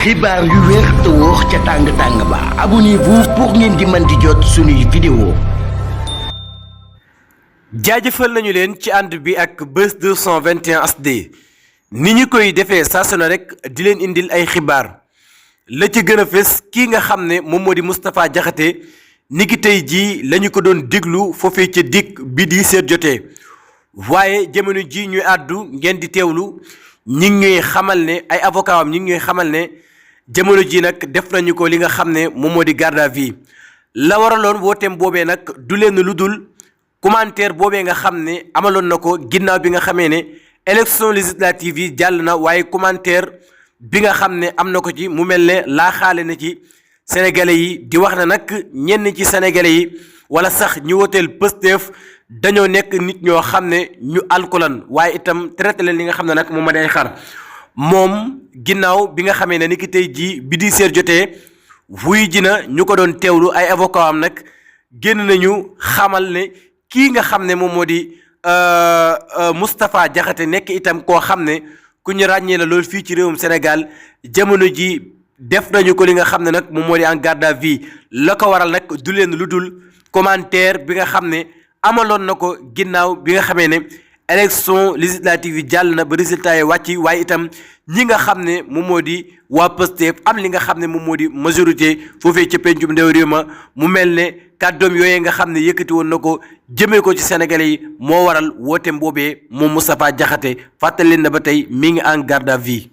xibaar yu wér te wóor ca tàng ba abonnez-vous pour ngeen di mën di jot suñuy vidéo. jaajëfal nañu leen ci ànd bi ak Buzz 221 HD ni ñu koy defee saa su ne rek di leen indil ay xibaar la ci gën a fës kii nga xam ne moom moo di Moustapha Diakhaté niki tey jii la ñu ko doon déglu foofee ca dikk bi di seet jotee waaye jamono ji ñuy àddu ngeen di teewlu ñi ngi ñuy xamal ne ay avocat am ñi ngi ñuy xamal ne jamono ji nag def nañu ko li nga xam ne moom moo di garde à vue la waraloon wooteem boobee nag du leen lu dul commentaire boobee nga xam ne amaloon na ko ginnaaw bi nga xamee ne élection législative yi jàll na waaye commentaire bi nga xam ne am na ko ci mu mel ne laa xaale na ci sénégalais yi di wax na nag ñenn ci sénégalais yi wala sax ñu woteel Pastef dañoo nekk nit ñoo xam ne ñu alkolan waaye itam traité leen li nga xam ne nag moom ma day xar moom ginnaaw bi nga xamee ne ni ki tey jii bi di seet jotee wuy ji na ñu ko doon teewlu ay avocat am nag génn nañu xamal ne kii nga xam ne moom moo di Moustapha Diakhaté nekk itam koo xam ne ku ñu ràññee la loolu fii ci réewum Sénégal jamono ji def nañu ko li nga xam ne nag moom moo di en garde à vue la ko waral nag du leen lu dul commentaire bi nga xam ne amaloon na ko ginnaaw bi nga xamee ne élection législative yi jàll na ba résultat yi wàcc waaye itam ñi nga xam ne moom moo di waa Pastef am li nga xam ne moom moo di majorité foofee ca pencum ndaw réew ma mu mel ne kàddoom yooyee nga xam ne yëkkati woon na ko jëmee ko ci sénégalais yi moo waral wooteem boobee moom Moustapha Diakhaté fàttali leen na ba tey mi ngi en garde à vue